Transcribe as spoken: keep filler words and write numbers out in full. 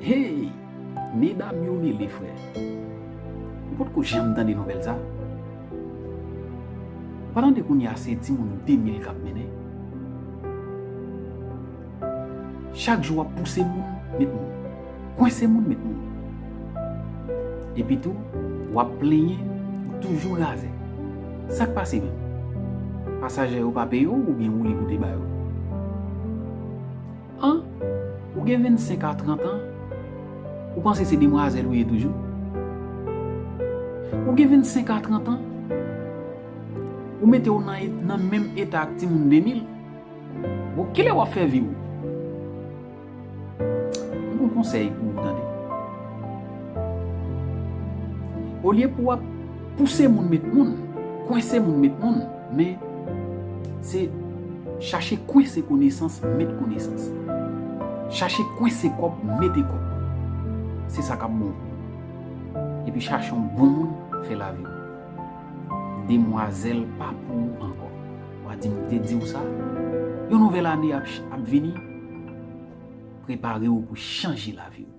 Hey! Medam yo mele, frè. Ou potko janm tande nouvèl sa? Ou pa tande kounye a se timoun de mil k ap mennen? Chak jou w ap pouse moun met moun, kwense moun met moun. Epi tou, w ap plenyen ou toujou razè. Sa k pase menm? Pasaje yo pa peye w oubyen ou li pou te ba yo? An, ou gen vennsenk a trant an, ou panse se demwazèl ou ye toujou? Ou gen vennsenk a trant an, ou mete w nan, nan menm eta ak timoun de mil. Bon, kilè w ap fè vi w? M gon konsèy pou ou, tande. Olye pou w ap pouse moun met moun, kwense moun met moun, men se chache kwense konesans, met konesans. Chache kwense kòb, mete kòb. Se sa k ap bon pou ou. Epi chache yon bon moun, fè lavi w. Demwazèl pa pou ou ankò. W a di m te di w sa. Yon nouvèl ane ap, ap vini. Prepare w pou chanje lavi w.